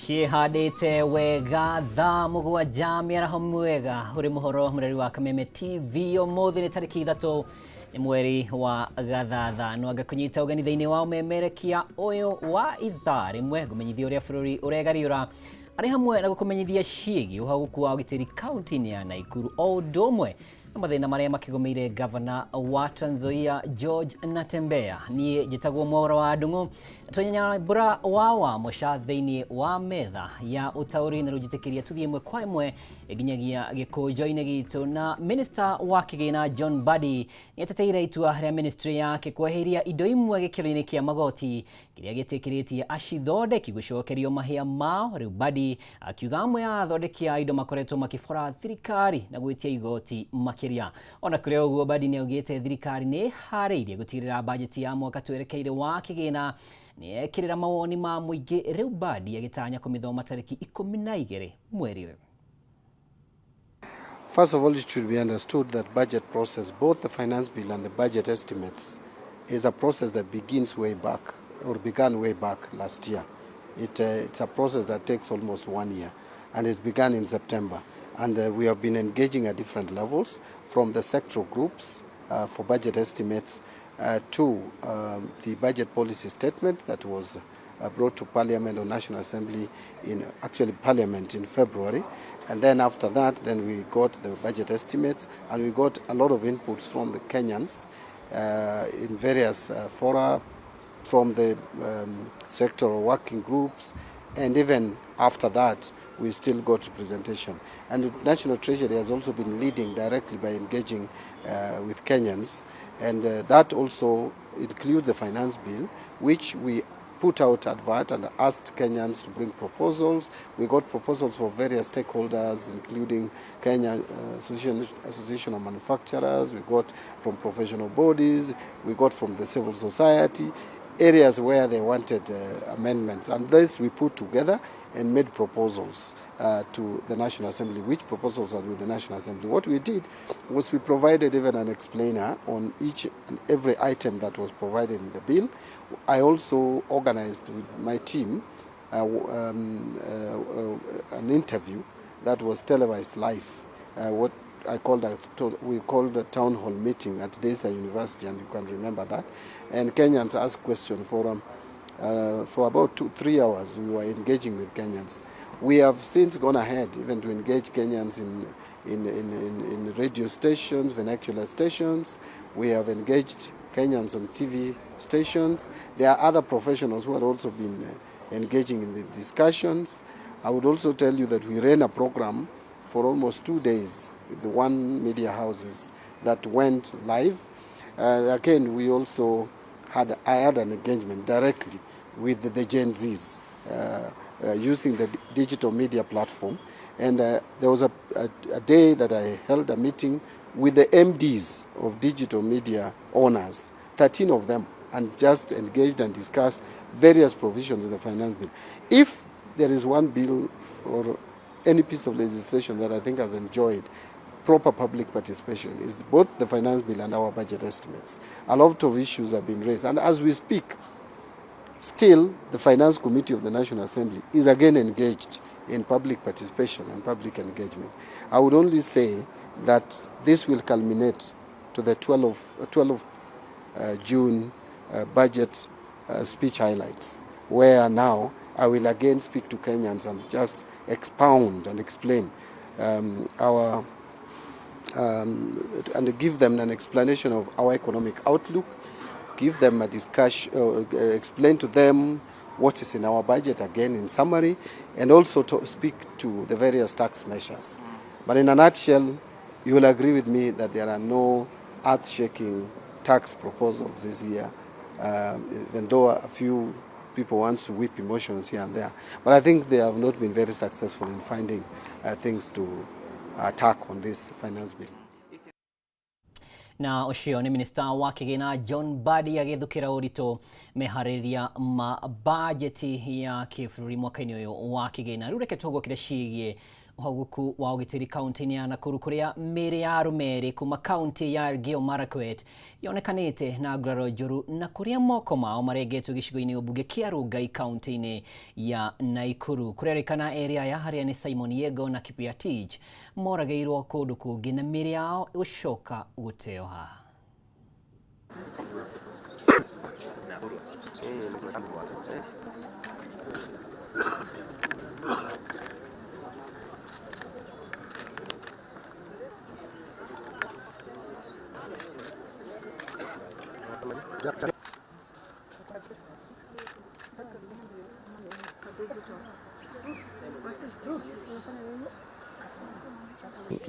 Ciĩhandĩte wega thaa 7 mĩaraho mwega ũrĩ mũhoro mũreri wa Kameme TV. Ũmũthĩ nĩ tarĩki 3 nĩ mweri wa Gathatha. No anga kũnyita ũgeni thĩinĩ wa ũmemerekia ũyũ wa ithaa rĩmwe, ngũmenyithia ũrĩa bũrũri ũregariũra arĩ hamwe na gũkũmenyithia ciĩgiĩ ũhagũku wa ũgitĩri kaunti-inĩ ya Naikuru, o ũndũ ũmwe na mathĩna marĩa makĩgũmĩire gavana wa Trans Nzoia George Natembeya. Niĩ njĩtagwo Mwaũra wa Ndung'u, twenyanya mbura wa Wamũca thĩinĩ wa metha ya ũtaũri, na rĩu njĩtĩkĩria tũthiĩ ĩmwe kwa ĩmwe nginyagia gĩkũnjo-inĩ gitũ. Na minista wa kĩgĩna John Mbadi nĩateteire itua rĩa ministry yake kweheria indo imwe gĩkĩro-inĩ kĩa magoti kĩrĩa gĩtĩkĩrĩtie acithondeki gũcokerio mahĩa mao. Rĩu Mbadi akiuga amwe a athondeki a indo makoretwo makĩbora thirikari na gwĩtia igoti makĩria. Ona kũrĩ ũguo, Mbadi nĩaugĩte thirikari nĩ ĩharĩirie gũtigĩrĩra bajeti ya mwaka twerekeire wa kĩgĩna nĩyekĩrĩra mawoni ma mũingĩ. Rĩu Mbadi agĩtanya kũmĩthoma tarĩki 12 mweri ũyũ. First of all, it should be understood that budget process, both the finance bill and the budget estimates, is a process that begins way back, or began way back last year. It's a process that takes almost one year, and it began in September. And we have been engaging at different levels, from the sectoral groups for budget estimates to the budget policy statement that was brought to Parliament or National Assembly in actually Parliament in February. And then after that, then we got the budget estimates and we got a lot of inputs from the Kenyans in various fora, from the sectoral working groups, and even after that, we still got representation. And the National Treasury has also been leading directly by engaging with Kenyans, and that also includes the finance bill, which we put out advert and asked Kenyans to bring proposals. We got proposals for various stakeholders, including Kenya Association of Manufacturers, we got from professional bodies, we got from the civil society, areas where they wanted amendments. And this we put together and made proposals to the National Assembly, which proposals are with the National Assembly. What we did was we provided even an explainer on each and every item that was provided in the bill. I also organized with my team an interview that was televised live, what I called a, we called a town hall meeting at Daystar University, and you can remember that. And Kenyans asked questions for about 2, 3 hours. We were engaging with Kenyans. We have since gone ahead even to engage Kenyans in radio stations, vernacular stations. We have engaged Kenyans on TV stations. There are other professionals who have also been engaging in the discussions. I would also tell you that we ran a program for almost 2 days with the one media houses that went live. Again, we also had, I had an engagement directly with the Gen Zs using the digital media platform. And there was a day that I held a meeting with the MDs of digital media owners, 13 of them, and just engaged and discussed various provisions in the finance bill. If there is one bill or any piece of legislation that I think has enjoyed proper public participation, is both the finance bill and our budget estimates. A lot of issues have been raised, and as we speak, still the Finance Committee of the National Assembly is again engaged in public participation and public engagement. I would only say that this will culminate to the 12th June budget speech highlights, where now I will again speak to Kenyans and just expound and explain our and give them an explanation of our economic outlook, give them a discussion, explain to them what is in our budget again in summary, and also to speak to the various tax measures. But in a nutshell, you will agree with me that there are no earth-shaking tax proposals this year, even though a few people want to whip emotions here and there. But I think they have not been very successful in finding things to attack on this finance bill. Na ũcio nĩ minista wa kĩgĩna John Mbadi agĩthukĩra ũritũ meharĩrĩria ma bajeti ya kĩbũrũri mwaka-inĩ ũyũ wa kĩgĩna. Rĩu reke tũgũkĩre ciĩgiĩ Ũhagũku wa ũgitĩri kaunti-inĩ ya Nakuru kũrĩa mĩĩrĩ ya arũme erĩ kuma kaunti ya Elgeyo Marakwet yonekanĩte na nguraro njũru na kũrĩa moko mao marengetwo gĩcigo-inĩ ũmbunge kĩa Rongai kaunti-inĩ ya Nakuru. Kũrerĩkana erĩ aya harĩa nĩ Simon Yego na Kipiatich moragĩirwo kũndũ kũngĩ na mĩĩrĩ yao gũcoka gũteo haha.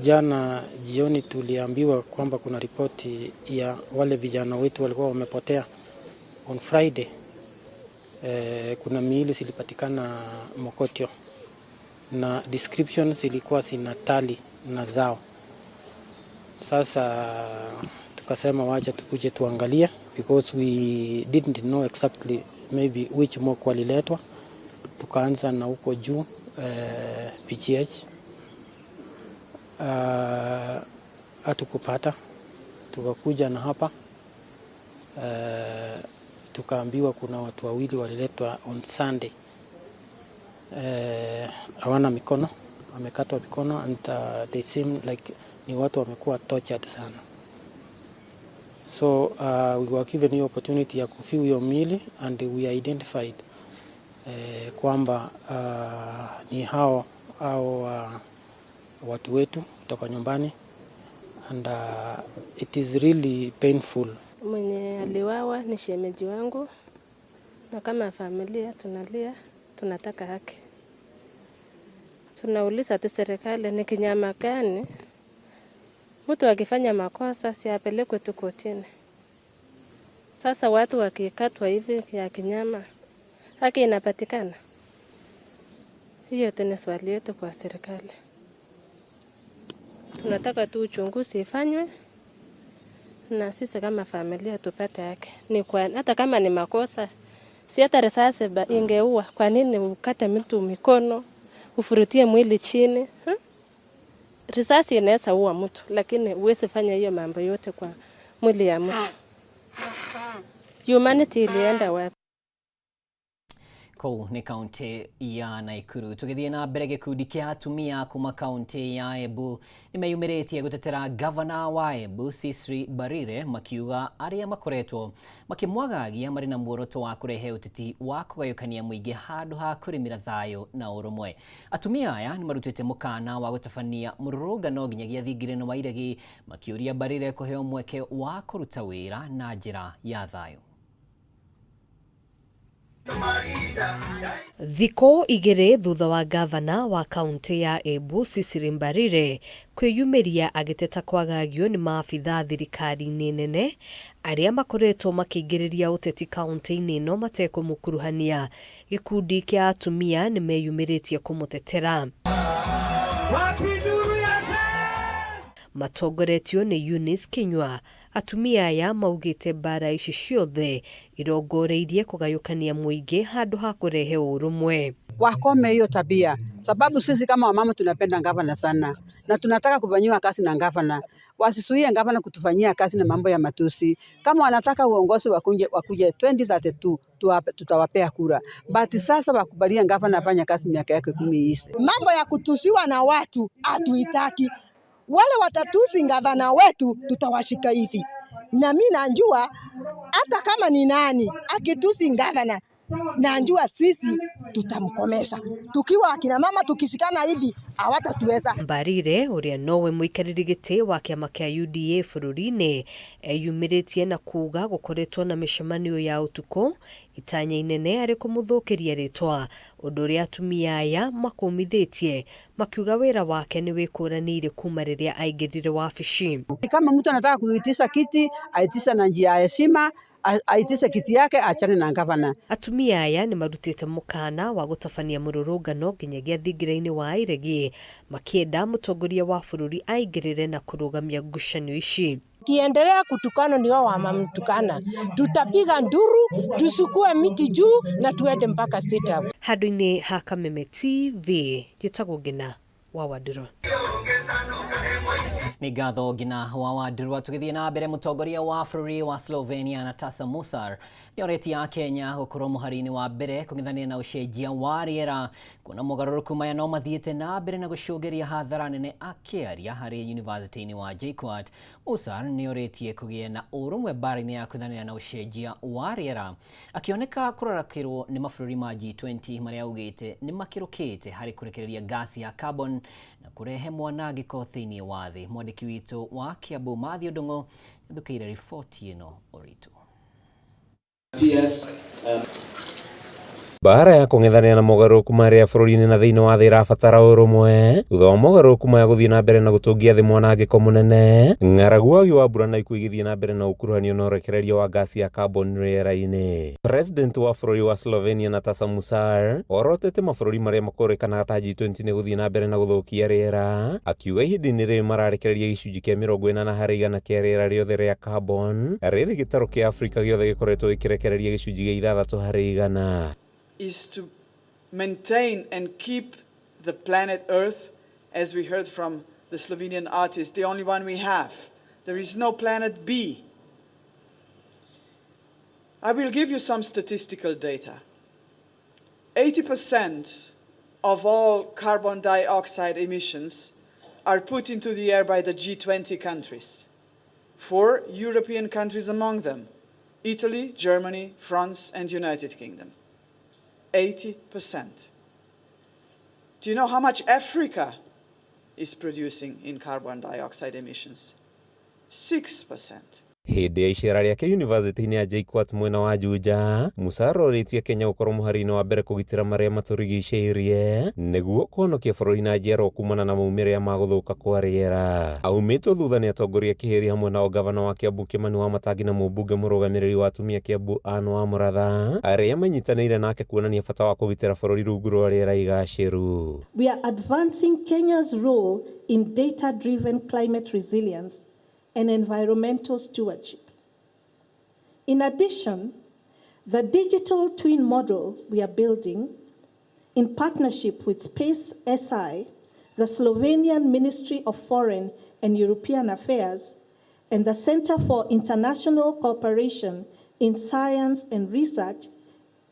Jana jioni tuliambiwa kwamba kuna ripoti ya wale vijana wetu walikuwa wamepotea on Friday. Kuna miili zilipatikana Mokotio na description zilikuwa zinatali na zao. Sasa tukasema wacha tukuje tuangalie because we didn't know exactly maybe which morgue waliletwa. Tukaanza na huko juu PGH hatukupata, tukakuja na hapa tukaambiwa kuna watu wawili waliletwa on Sunday, hawana mikono, wamekatwa mikono and they seem like ni watu wamekuwa tortured sana. So we were given the opportunity ya kuview hiyo miili and we identified kwamba ni hao au watu wetu kutoka nyumbani and it is really painful. Mwenye aliwawa ni shemeji wangu, na kama familia tunalia, tunataka haki. Tunauliza tu serikali ni kinyama gani mtu akifanya makosa si apelekwe tu kotini? Sasa watu wakikatwa hivi ya kinyama, haki inapatikana? Hiyo tu ni swali yetu kwa serikali. Tunataka tu uchunguzi ifanywe na sisi kama familia tupate haki. Ni kwa, hata kama ni makosa, si hata risasi ingeua, kwa nini ukate mtu mikono, ufurutie mwili chini? Risasi inaweza ua mtu, lakini huwezi fanya hiyo mambo yote kwa mwili ya mtu. Humanity ilienda wapi? Kũu nĩ kaunti ya Nakuru. Tũgĩthiĩ na mbere, gĩkundi kĩa atumia kuma kaunti ya Embu nĩmeyumĩrĩtie gũtetera gavana wa Embu Cicely Mbarire, makiuga arĩa makoretwo makĩmwagagia marĩ na muoroto wa kũrehe ũteti wa kũgayũkania mũingĩ handũ ha kũrĩmĩra thayũ na ũrũmwe. Atumia aya nĩ marutĩte mũkana wa gũtabania mũrũrũngano nginyagia thingira-inĩ wa iregi, makĩũria Mbarire kũheo mweke wa kũruta wĩra na njĩra ya thayũ. Thikũ igĩrĩ thutha wa gavana wa kaunti ya Embu Cecily Mbarire kwĩyumĩria agĩteta kwagagio nĩ maabithaa thirikari-inĩ nene arĩa makoretwo makĩingĩrĩria ũteti kaunti-inĩ ĩno matekũmũkuruhania, gĩkundi kĩa atumia nĩmeyumĩrĩtie kũmũtetera. Matongoretio nĩ Eunice Kinyua, atumia aya maugĩte mbara ici ciothe irongoreirie kũgayũkania mũingĩ handũ ha kũrehe ũrũmwe. Wakome hiyo tabia, sababu sisi kama wamama tunapenda gavana sana na tunataka kufanyiwa kazi na gavana. Wasisuie gavana kutufanyia kazi na mambo ya matusi. Kama wanataka uongozi wakuje 2032 tutawapea kura, but sasa wakubalia gavana afanye kazi miaka yake 10 iishe. Mambo ya kutusiwa na watu hatuitaki. Wale watatusi gavana wetu tutawashika hivi, na mimi najua hata kama ni nani akitusi gavana, najua sisi tutamkomesha. Tukiwa akina mama tukishikana hivi hawatatuweza. Mbarire ũrĩa nowe mũikarĩri gĩtĩ wa kĩama kĩa UDA bũrũri-inĩ eyumĩrĩtie na kuga gũkoretwo na mĩcemanio ya ũtukũ itanya inene arĩ kũmũthũkĩria rĩtwa, ũndũ ũrĩa atumia aya makũmithĩtie makiuga wĩra wake nĩ wĩkũranĩire kuma rĩrĩa aingĩrire wabici. Kama mtu anataka kuitisha kiti aitisha na njia ya heshima, aitishe kiti yake, achane na gavana. Atumia aya nĩ marutĩte mũkana wa gũtabania mũrũrũngano nginyagia thingira-inĩ wa iregi makienda mũtongoria wa bũrũri aingĩrĩre na kũrũgamia ngucanio ici. Kiendelea kutukana ni wao wamamtukana, tutapiga nduru, tusukue miti juu na tuende mpaka State House. Handũ-inĩ ha Kameme TV, njĩtagwo Ngina Wa Wandirwa. Nĩ ngatho ngina Wa Wandirwa. Tũgĩthiĩ na mbere, mũtongoria wa bũrũri wa Slovenia Natasa Musar nĩ oretie a Kenya gũkorwo mũhari-inĩ wa mbere kũng'ethanĩra na ũcenjia wa rĩera, kuona mogarũrũku maya no mathiĩte na mbere na gũcũngĩria hathara nene. Akĩaria harĩ yunivasĩtĩ-inĩ wa JKUAT, Musar nĩ orĩtie kũgĩe na ũrũmwe mbara-inĩ ya kũng'ethanĩra na ũcenjia wa rĩera, akĩoneka kũrarakĩrwo nĩ mabũrũri ma G20 marĩa augĩte nĩ makĩrũkĩte harĩ kũrekereria gasi ya carbon na kũrehe mwanangĩko thĩinĩ wa thĩ. Mwandĩki witũ wa Kiambu Mathew Ndung'u nĩathũkĩire riboti ĩno ũritũ. Mbara ya kũng'ethanĩra na mogarũrũku marĩa bũrũri-inĩ na thĩinĩ wa thĩ ĩrabatara ũrũmwe thutha wa mogarũrũku maya gũthiĩ na mbere na gũtũngia thĩ mwanangĩko mũnene, ng'aragu, wagi wa mbura na ikuũ igĩthiĩ na mbere na ũkuruhanio na ũrekererio wa ngasi ya carbon rĩera-inĩ. President wa bũrũri wa Slovenia Natasa Musar orotete mabũrũri marĩa makũrĩkanaga ta G20 nĩ gũthiĩ na mbere na gũthũkia rĩera, akiuga ihinda-inĩ rĩrĩ mararekereria gĩcunjĩ kĩa 80% kĩa rĩera rĩothe rĩa carbon, rĩrĩ gĩtarũ kĩa Afrika gĩothe gĩkoretwo gĩkĩrekereria gĩcunjĩ gĩa 6%. Is to maintain and keep the planet Earth, as we heard from the Slovenian artist, the only one we have. There is no planet B. I will give you some statistical data. 80% of all carbon dioxide emissions are put into the air by the G20 countries, four European countries among them: Italy, Germany, France, and United Kingdom. 80%. Do you know how much Africa is producing in carbon dioxide emissions? 6%. Hĩndĩ ya icera rĩake yunivasĩtĩ-inĩ ya JKUAT mwena wa Juja, Musa arorĩtie Kenya gũkorwo mũhari-inĩ wa mbere kũgitĩra marĩa matũrigicĩirie nĩguo kũhonokia bũrũri na njiarwa kumana na maumĩrĩra ma gũthũka kwa rĩera. Aumĩtwo thutha nĩ atongoria kĩhĩri, hamwe nao gavana wa Kiambu Kimani Wamatangi na mũmbunge mũrũgamĩrĩri wa atumia Kiambu Anne Wamuratha, arĩa manyitanĩire nake kuonania bata wa kũgitĩra bũrũri rungu rwa rĩera igacĩru. We are advancing Kenya's role in data-driven climate resilience and environmental stewardship. In addition, the digital twin model we are building in partnership with Space SI, the Slovenian Ministry of Foreign and European Affairs, and the Center for International Cooperation in Science and Research,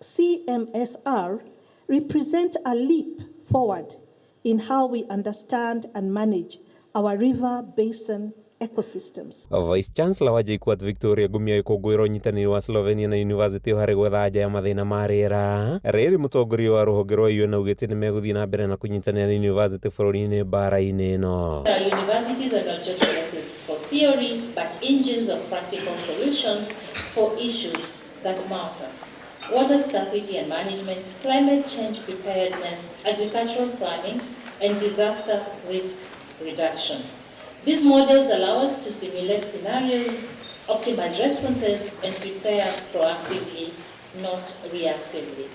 CMSR, represent a leap forward in how we understand and manage our river basin ecosystems. Vice Chancellor wa JKUAT Victoria Ngumia gĩkũngũĩro ũnyitanĩri wa Slovenia na University harĩ gwetha nja ya mathĩna ma rĩera. Rĩrĩ mũtongoria wa rũhonge rwa UN augĩte nĩ megũthiĩ na mbere na kũnyitanĩra na university bũrũri-inĩ mbara-inĩ ĩno. Our universities are not just places for theory, but engines of practical solutions for issues that matter. Water scarcity and management, climate change preparedness, agricultural planning, and disaster risk reduction. These models allow us to simulate scenarios, optimize responses, and prepare proactively, not reactively.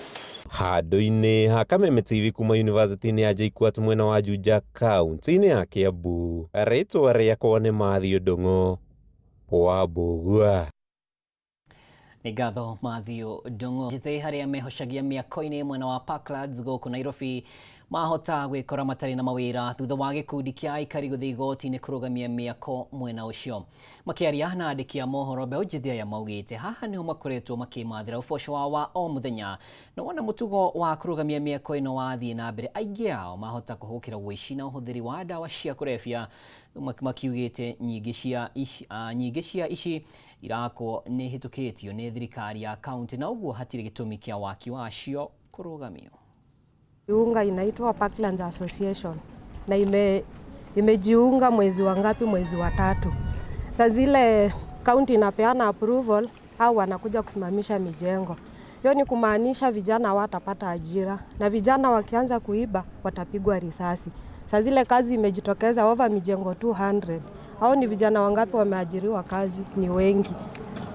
Handũ-inĩ ha Kameme TV kuma University-inĩ ya JKUAT mwena wa Juja, kaunti-inĩ ya Kiambu, rĩtwa rĩakwa nĩ Mathew Ndung'u wa Mbũgua. Nĩ ngatho Mathew Ndung'u. Njĩthĩ harĩa mehocagia mĩako-inĩ mwena wa Parklands gũkũ Nairobi mahota gwĩkora matarĩ na mawĩra thutha wa gĩkundi kĩa aikari gũthiĩ igoti-inĩ kũrũgamia mĩako mwena ũcio. Makĩaria na andĩki a mohoro, mbeũ njĩthĩ aya maugĩte haha nĩho makoretwo makĩmathĩra ũboco wao wa o mũthenya, na wona mũtugo wa kũrũgamia mĩako ĩno wathiĩ na mbere, aingĩ ao mahota kũhũkĩra ũici na ũhũthĩri wa ndawa cia kũrebia, makiugĩte nyingĩ cia ici irakwo nĩ ihĩtũkĩtio nĩ thirikari ya kaunti na ũguo hatirĩ gĩtũmi kĩa waki wacio kũrũgamio. Jiunga inaitwa Parklands Association na imejiunga mwezi wa ngapi? Mwezi wa tatu. Sa zile kaunti inapeana approval au wanakuja kusimamisha mijengo. Hiyo ni kumaanisha vijana hawatapata ajira, na vijana wakianza kuiba watapigwa risasi. Sa zile kazi imejitokeza over mijengo 200. Hao ni vijana wangapi wameajiriwa kazi? Ni wengi.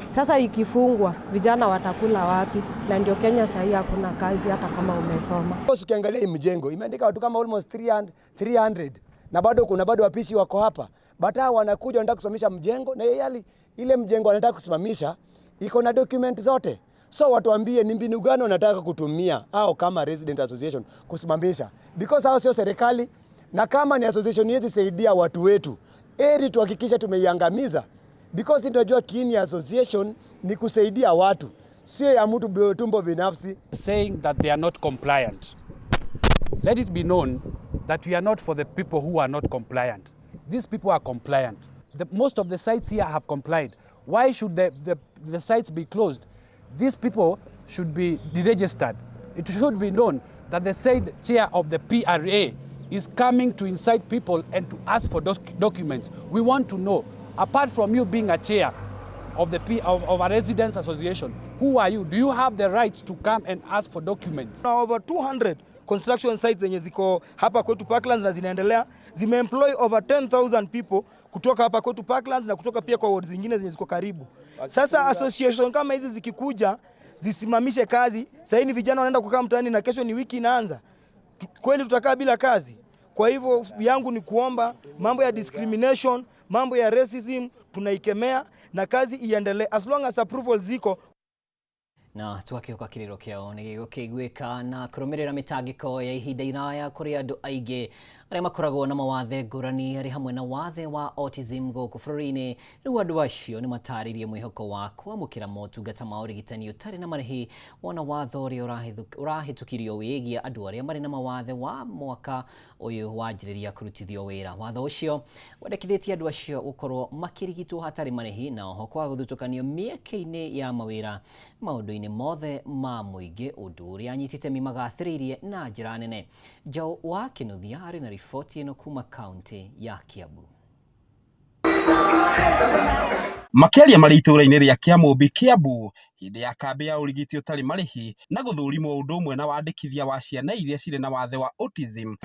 Sasa ikifungwa vijana watakula wapi? Na ndio Kenya sahii hakuna kazi hata kama umesoma. Ukiangalia hii mjengo imeandika watu kama almost 300, 300 na bado kuna bado wapishi wako hapa, but hao wanakuja wanataka kusimamisha mjengo, na yali ile mjengo wanataka kusimamisha iko na document zote. So watuambie ni mbinu gani wanataka kutumia au kama resident association kusimamisha, because hao sio serikali. Na kama ni association yetu saidia watu wetu, eri tuhakikishe tumeiangamiza, because tunajua kiini ya association ni kusaidia watu, sio ya mtu tumbo binafsi. Saying that they are not compliant. Let it be known that we are not for the people who are not compliant. These people are compliant. Most of the sites here have complied. Why should the sites be closed? These people should be deregistered. It should be known that the said chair of the PRA is coming to incite people and to ask for documents. We want to know, apart from you being a chair of of a residents association, who are you? Do you have the right to come and ask for documents? Now over 200 construction sites zenye ziko hapa kwetu Parklands na zinaendelea, zimeemploy over 10,000 people kutoka hapa kwetu Parklands na kutoka pia kwa wards zingine zenye ziko karibu. Sasa association kama hizi zikikuja zisimamishe kazi. Sasa ni vijana wanaenda kukaa mtaani na kesho ni wiki inaanza. Kweli tutakaa bila kazi? Kwa hivyo yangu ni kuomba mambo ya discrimination, mambo ya racism tunaikemea na kazi iendelee as long as approval ziko. Na twakĩhoka kĩrĩro kĩao nĩ gĩgũkĩiguĩka na kũrũmĩrĩra mĩtangĩko ya ihinda iraya kũrĩ andũ aingĩ arĩa makoragwo na mawathe ngũrani arĩ hamwe na wathe wa autism gũkũ bũrũri-inĩ. Rĩu andũ acio nĩ matarĩirie mwĩhoko wa kwamũkĩra motungata ma ũrigitani ũtarĩ na marĩhi wona watho ũrĩa ũrahĩtũkirio wĩgiĩ andũ arĩa marĩ na mawathe wa mwaka ũyũ wanjĩrĩria kũrutithio wĩra. Watho ũcio wendekithĩtie andũ acio gũkorwo makĩrigitwo hatarĩ marĩhi na oho kwaga gũthutũkanio mĩeke-inĩ ya mawĩra maũndũ-inĩ mothe ma mũingĩ, ũndũ ũrĩa anyiti itemi magathĩrĩirie na njĩra nene. Njaũ wa Kĩnuthia arĩ na riboti ĩno kuma kaunti ya Kiambu. Makĩaria marĩ itũũra-inĩ rĩa Kĩamũmbi Kiambu hĩndĩ ya kambĩ ya ũrigiti ũtarĩ marĩhi na gũthũrimwo ũndũ ũmwe na wandĩkithia wa ciana iria cirĩ na wathe wa autism,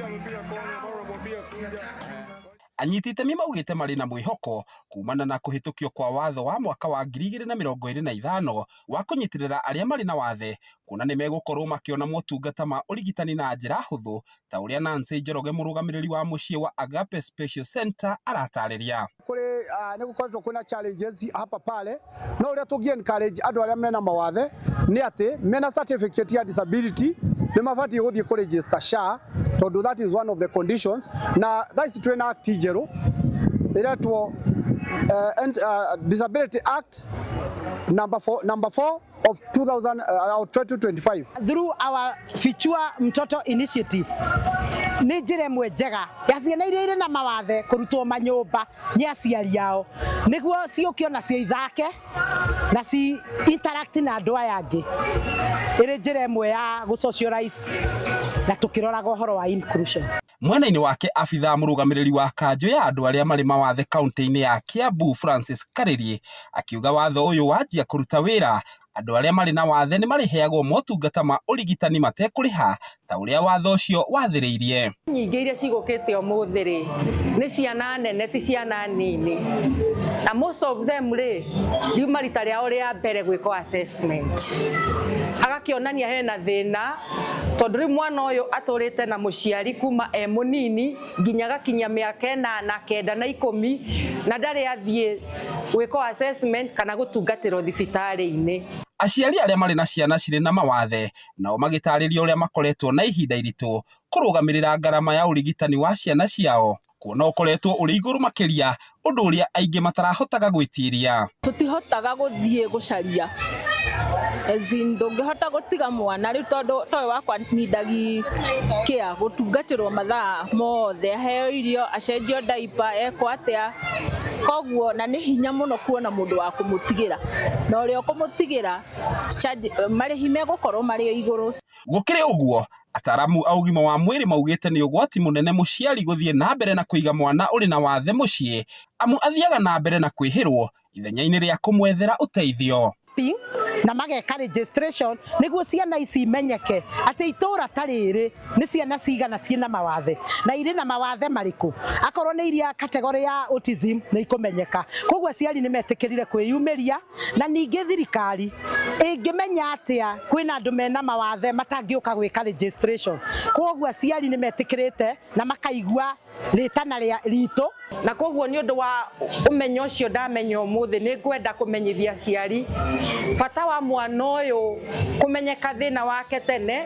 anyiti itemi maugĩte marĩ na mwĩhoko kumana na kũhĩtũkio kwa watho wa mwaka wa 2025 wa kũnyitĩrĩra arĩa marĩ na wathe, kuona nĩ megũkorwo makĩona motungata ma ũrigitani na njĩra hũthũ ta ũrĩa Nancy Njoroge mũrũgamĩrĩri wa mũciĩ wa Agape Special Center aratarĩria. Kũrĩ nĩ gũkoretwo kwĩna challenges hapa pale, no ũrĩa tũngĩ encourage andũ arĩa mena mawathe nĩ atĩ mena certificate ya disability nĩ mabatiĩ gũthiĩ kũ register SHA, tondũ that is one of the conditions. Na thaa ici twĩna act njerũ ĩretwo Disability Act number 4 of 2025. Through our Fichua Mtoto Initiative nĩ njĩra ĩmwe njega ya ciana iria irĩ na mawathe kũrutwo manyũmba nĩ aciari ao nĩguo ciũke onacio ithake na ci interact na andũ aya angĩ, ĩrĩ njĩra ĩmwe ya gũ socialize na tũkĩroraga ũhoro wa inclusion. Mwena-inĩ wake abithaa mũrũgamĩrĩri wa kanjũ ya andũ arĩa marĩ mawathe kaunti-inĩ ya Kiambu Francis Karĩri akiuga watho ũyũ wanjia kũruta wĩra andũ arĩa marĩ na wathe nĩ marĩheagwo motungata ma ũrigitani matekũrĩha ta ũrĩa watho ũcio wathĩrĩirie. Nyingĩ iria cigũkĩte ũmũthĩ rĩ nĩ ciana nene ti ciana nini, na most of them rĩ riuma rita rĩao rĩa mbere gwĩkwo assessment, agakĩonania hena thĩna tondũ rĩu mwana ũyũ atũrĩte na mũciari kuma e mũnini nginya agakinyia mĩaka 8, 9 na 10 na ndarĩ athiĩ gwĩkwo assessment kana gũtungatĩrwo thibitarĩ-inĩ. Aciari arĩa marĩ na ciana cirĩ na mawathe nao magĩtarĩria ũrĩa makoretwo na ihinda iritũ kũrũgamĩrĩra ngarama ya ũrigitani wa ciana ciao, kuona ũkoretwo ũrĩ igũrũ makĩria, ũndũ ũrĩa aingĩ matarahotaga gwĩtiria. Tũtihotaga gũthiĩ gũcaria, as in ndũngĩhota gũtiga mwana rĩu tondũ toĩ wakwa nindagi kĩa gũtungatĩrwo mathaa mothe, aheo irio, acenjio diaper, ekwo atĩa, koguo na nĩ hinya mũno kuona mũndũ wa kũmũtigĩra, na ũrĩa ũkũmũtigĩra marĩhi megũkorwo marĩ igũrũ. Gũkĩrĩ ũguo, ataramu a ũgima wa mwĩrĩ maugĩte nĩ ũgwati mũnene mũciari gũthiĩ na mbere na kũiga mwana ũrĩ na wathe mũciĩ, amu athiaga na mbere na kwĩhĩrwo ithenya-inĩ rĩa kũmwethera ũteithio. Na mageka registration nĩguo ciana ici imenyeke atĩ itũra ta rĩrĩ nĩ ciana cigana ciĩna mawathe na irĩ na mawathe marĩkũ, akorwo nĩ iria category ya autism nĩ ikũmenyeka. Koguo aciari nĩ metĩkĩrire kwĩyumĩria, na ningĩ thirikari ĩngĩmenya atĩa kwĩna andũ mena mawathe matangĩũka gwĩka registration. Koguo aciari nĩ metĩkĩrĩte na makaigua Rĩtana rĩa ritũ. Na koguo nĩ ũndũ wa ũmenyo ũcio ndamenya ũmũthĩ, nĩ ngwenda kũmenyithia aciari bata wa mwana ũyũ kũmenyeka thĩna wake tene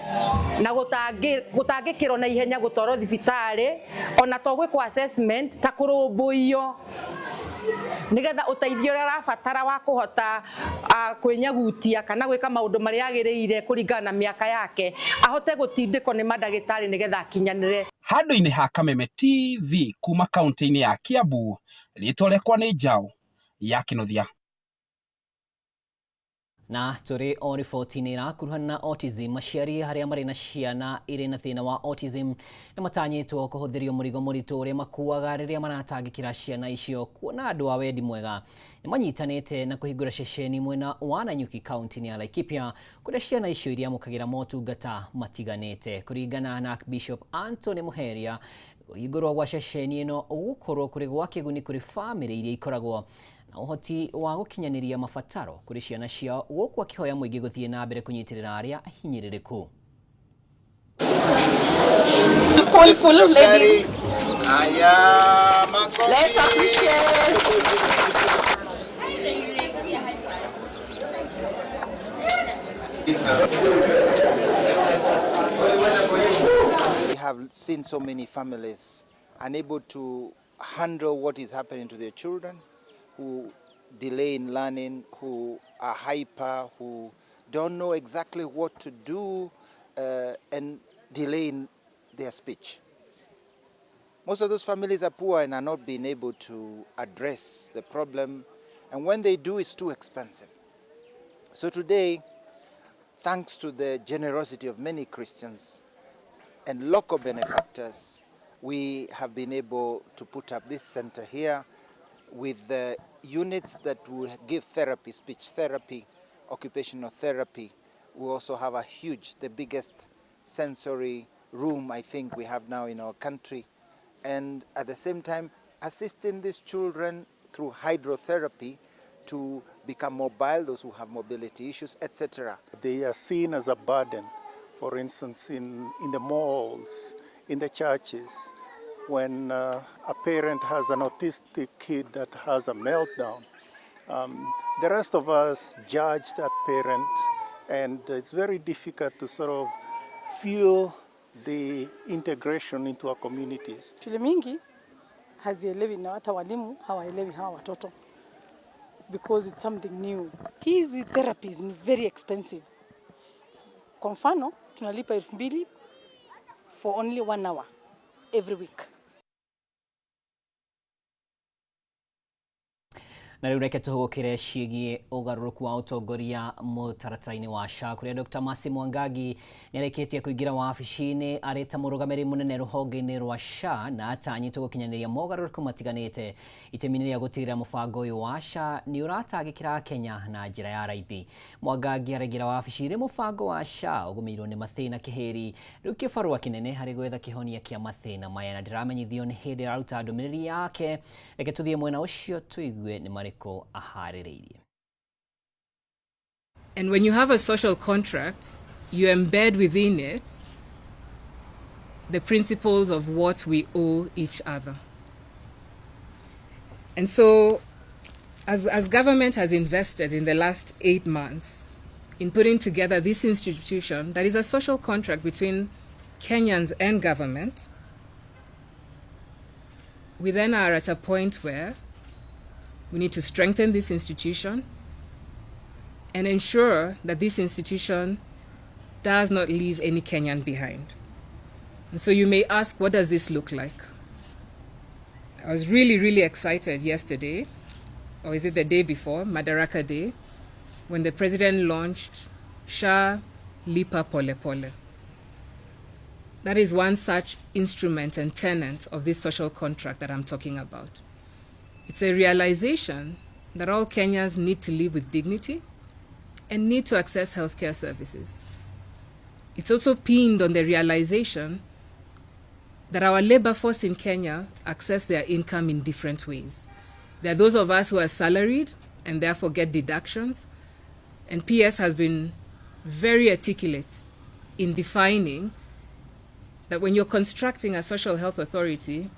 na gũtangĩkĩrwo na ihenya, gũtwarwo thibitarĩ ona to gwĩkwo assessment, ta kũrũmbũiyo nĩgetha ũteithio ũrĩa arabatara wa kũhota kwĩnyagutia kana gwĩka maũndũ marĩa agĩrĩire kũringana na mĩaka yake ahote gũtindĩkwo nĩ mandagĩtarĩ nĩgetha akinyanĩre. Handũ-inĩ ha Kameme TV kuma kaunti-inĩ ya Kiambu, rĩtwa rĩakwa nĩ Njaũ ya Kĩnuthia. Na tũrĩ o riboti-inĩ ĩrakuruhana na autism, aciari arĩa marĩ na ciana irĩ na thĩna wa autism nĩ matanyĩtwo kũhũthĩrio mũrigo mũritũ ũrĩa makuaga rĩrĩa maratangĩkĩra ciana icio, kuona andũ a wendi mwega nĩ manyitanĩte na kũhingũra ceceni mwena wa Nanyuki kaunti-inĩ ya Laikipia, kũrĩa ciana icio iriamũkagĩra motungata matiganĩte. Kũringana na Archbishop Anthony Muheria, kũhingũrwo gwa ceceni ĩno gũgũkorwo kũrĩ gwa kĩguni kũrĩ bamĩrĩ iria ikoragwo na ũhoti wa gũkinyanĩria mabataro kũrĩ ciana ciao, gũkũ akĩhoya mũingĩ gũthiĩ na mbere kũnyitĩrĩra arĩa ahinyĩrĩrĩku. Full, full, ladies. Let's appreciate. We have seen so many families unable to handle what is happening to their children, who delay in learning, who are hyper, who don't know exactly what to do, and delay in their speech. Most of those families are poor and are not being able to address the problem, and when they do, it's too expensive. So today, thanks to the generosity of many Christians and local benefactors, we have been able to put up this center here with the units that will give therapy, speech therapy, occupational therapy. We also have a huge, the biggest sensory room I think we have now in our country. And at the same time, assisting these children through hydrotherapy to become mobile, those who have mobility issues, etc. They are seen as a burden, for instance, in the malls, in the churches. When a parent has an autistic kid that has a meltdown, the rest of us judge that parent, and it's very difficult to sort of feel the integration into our communities. Shule mingi hazielewi na hata walimu hawaelewi hawa watoto because it's something new. Hizi therapies ni very expensive. Kwa mfano tunalipa 2000 for only 1 hour every week. Na rĩu reke tũhũgũkĩre ciĩgiĩ ũgarũrũku wa ũtongoria mũtaratara-inĩ wa SHA, kũrĩa Dr. Mercy Mwangangi nĩarĩkĩtie kũingĩra wabici-inĩ arĩ ta mũrũgamĩrĩri mũnene rũhonge-inĩ rwa SHA na atanyĩtwo gũkinyanĩria mogarũrũku matiganĩte itemi-inĩ rĩa gũtigĩrĩra mũbango ũyũ wa SHA nĩ ũratangĩkĩra Kenya na njĩra ya raithi. Mwangangi araingĩra wabici rĩ mũbango wa SHA ũgũmĩirwo nĩ mathĩna kĩhĩri, rĩu kĩbarũa kĩnene harĩ gwetha kĩhonia kĩa mathĩna maya, na ndĩramenyithio nĩ hĩndĩ araruta ndũmĩrĩri yake. Reke tũthiĩ mwena ũcio tũigue nĩ marĩkũ aharĩrĩirie. And when you have a social contract, you embed within it the principles of what we owe each other. And so, as government has invested in the last 8 months in putting together this institution that is a social contract between Kenyans and government, we then are at a point where we need to strengthen this institution and ensure that this institution does not leave any Kenyan behind. And so you may ask, what does this look like? I was really, really excited yesterday, or is it the day before, Madaraka Day, when the president launched SHA Lipa Pole Pole. That is one such instrument and tenet of this social contract that I'm talking about. It's a realization that all Kenyans need to live with dignity and need to access healthcare services. It's also pinned on the realization that our labor force in Kenya access their income in different ways. There are those of us who are salaried and therefore get deductions, and PS has been very articulate in defining that when you're constructing a social health authority,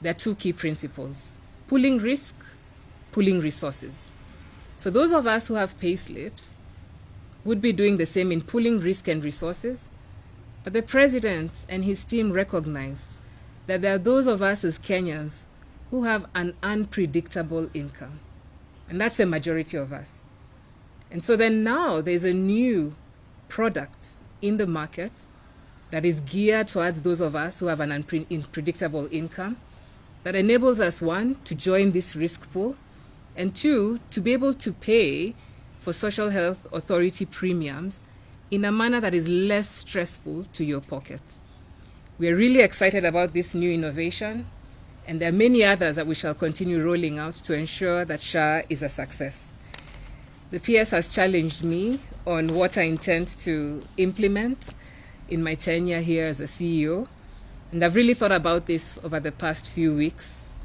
There are two key principles: pooling risk, pooling resources. So those of us who have pay slips would be doing the same in pooling risk and resources. But the president and his team recognized that there are those of us as Kenyans who have an unpredictable income. And that's the majority of us. And so then now there's a new product in the market that is geared towards those of us who have an unpredictable income that enables us, one, to join this risk pool, and two, to be able to pay for social health authority premiums in a manner that is less stressful to your pocket. We are really excited about this new innovation, and there are many others that we shall continue rolling out to ensure that SHA is a success. The PS has challenged me on what I intend to implement in my tenure here as a CEO, and I've really thought about this over the past few weeks.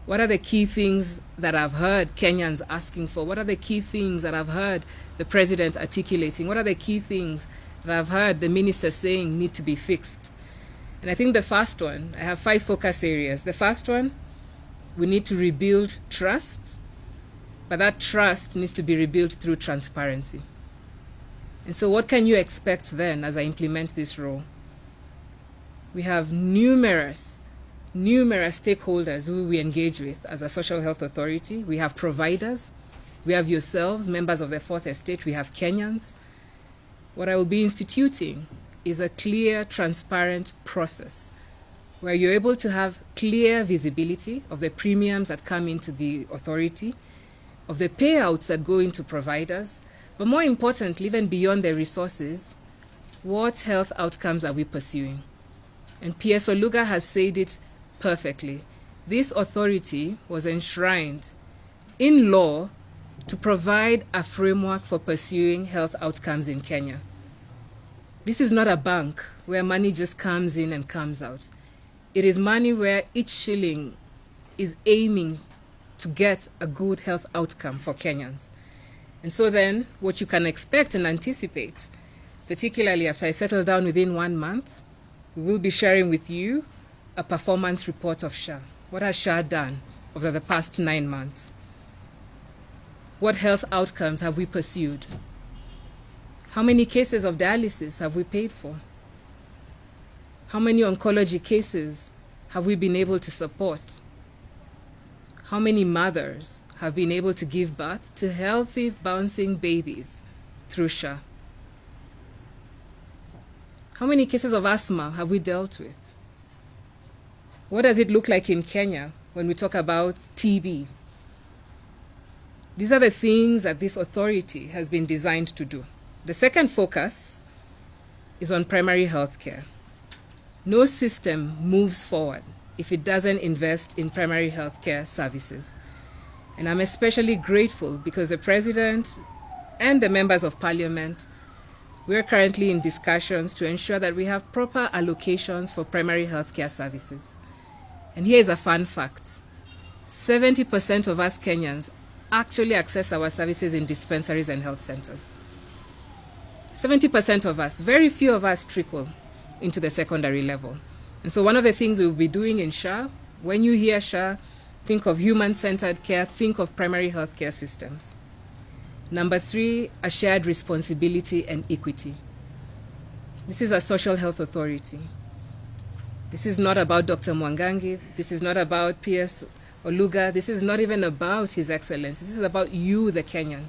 What are the key things that I've heard Kenyans asking for? What are the key things that I've heard the president articulating? What are the key things that I've heard the minister saying need to be fixed? And I think the first one, I have 5 focus areas. The first one, we need to rebuild trust, but that trust needs to be rebuilt through transparency. And so what can you expect then as I implement this role? We have numerous stakeholders who we engage with as a social health authority. We have providers, we have yourselves, members of the Fourth Estate, we have Kenyans. What I will be instituting is a clear, transparent process where you're able to have clear visibility of the premiums that come into the authority, of the payouts that go into providers, but more importantly, even beyond the resources, what health outcomes are we pursuing? And PS Oluga has said it perfectly. This authority was enshrined in law to provide a framework for pursuing health outcomes in Kenya. This is not a bank where money just comes in and comes out. It is money where each shilling is aiming to get a good health outcome for Kenyans. And so then, what you can expect and anticipate, particularly after I settle down within 1 month, we will be sharing with you a performance report of SHA. What has SHA done over the past 9 months? What health outcomes have we pursued? How many cases of dialysis have we paid for? How many oncology cases have we been able to support? How many mothers have been able to give birth to healthy, bouncing babies through SHA? How many cases of asthma have we dealt with? What does it look like in Kenya when we talk about TB? These are the things that this authority has been designed to do. The second focus is on primary health care. No system moves forward if it doesn't invest in primary health care services. And I'm especially grateful because the president and the members of parliament, we are currently in discussions to ensure that we have proper allocations for primary health care services. And here is a fun fact. 70% of us Kenyans actually access our services in dispensaries and health centers. 70% of us, very few of us trickle into the secondary level. And so one of the things we'll be doing in SHA, when you hear SHA, think of human-centered care, think of primary health care systems. Number 3, a shared responsibility and equity. This is a social health authority. This is not about Dr. Mwangangi. This is not about PS Oluga. This is not even about His Excellency. This is about you, the Kenyan.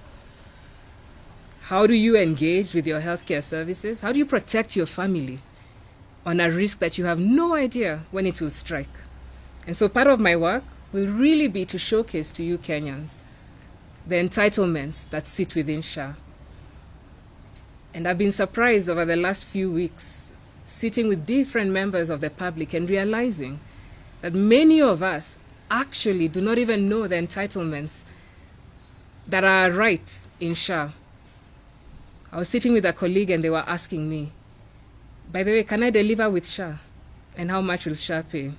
How do you engage with your healthcare services? How do you protect your family on a risk that you have no idea when it will strike? And so part of my work will really be to showcase to you Kenyans the entitlements that sit within SHA. And I've been surprised over the last few weeks, sitting with different members of the public and realizing that many of us actually do not even know the entitlements that are right in SHA. I was sitting with a colleague and they were asking me, by the way, can I deliver with SHA? And how much will SHA pay?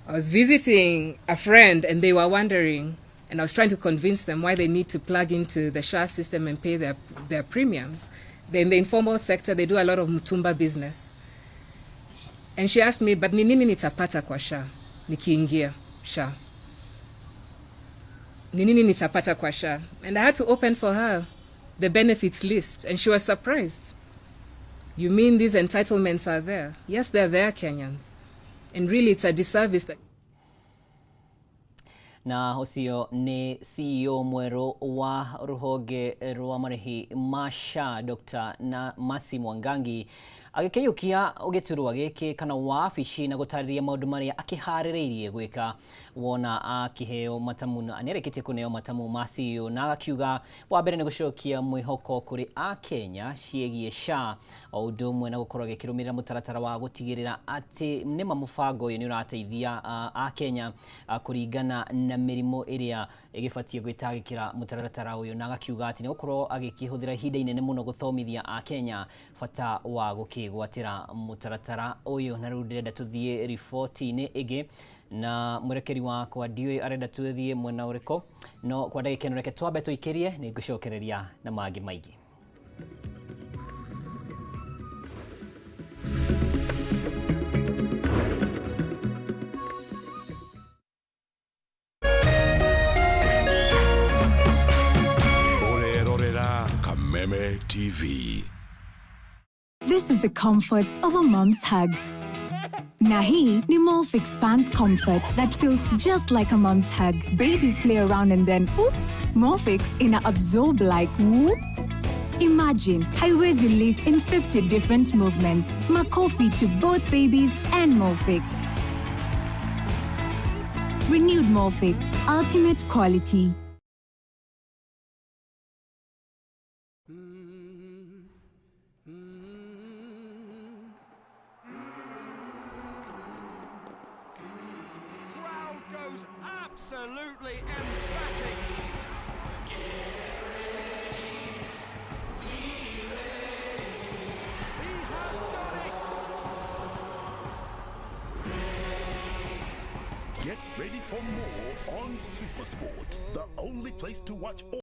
I was visiting a friend and they were wondering, and I was trying to convince them why they need to plug into the SHA system and pay their premiums. They're in the informal sector, they do a lot of mutumba business. And she asked me, but ni nini nitapata kwa SHA nikiingia SHA? Ni nini nitapata kwa SHA? And I had to open for her the benefits list, and she was surprised. You mean these entitlements are there? Yes, they're there, Kenyans. And really, it's a disservice that Na ũcio nĩ CEO mwerũ wa rũhonge rwa marĩhi ma SHA Dr. na Mercy Mwangangi agĩkĩiyũkia gĩturwa gĩkĩ kana wabici na gũtarĩria maũndũ marĩa akĩharĩrĩirie gwĩka wona akĩheo matamu na nĩarĩkĩtie kũneo matamu ma CEO na agakiuga wa mbere nĩ gũcokia mwĩhoko kũrĩ akenya ciĩgiĩ SHA o ũndũ ũmwe na gũkorwo agĩkĩrũmĩrĩra mũtaratara wa gũtigĩrĩra atĩ nĩma mũbango ũyũ nĩ ũrateithia akenya kũringana na mĩrimũ ĩrĩa ĩgĩbatiĩ gwĩtangĩkĩra mũtaratara ũyũ na agakiuga atĩ nĩ gũkorwo agĩkĩhũthĩra ihinda inene mũno gũthomithia akenya bata wa gũkĩgwatĩra mũtaratara ũyũ. Na rĩu ndĩrenda tũthiĩ riboti-inĩ ĩngĩ na mwerekeri wakwa ndiũĩ arenda tũthiĩ mwena ũrĩkũ, no kwa ndagĩka ĩno reke twambe tũikĩrie, nĩ ngũcokereria na mangĩ maingĩ. Ũrerorera Kameme TV. This is the comfort of a mom's hug. Na hii ni Molfix Pants Comfort that feels just like a mom's hug. Babies play around and then, oops, Molfix ina absorb like whoop. Imagine haiwezi leak in 50 different movements. Makofi to both babies and Molfix. Renewed Molfix, ultimate quality. Crowd goes absolutely emphatic. He has done it. Get ready for more on Supersport, the only place to watch all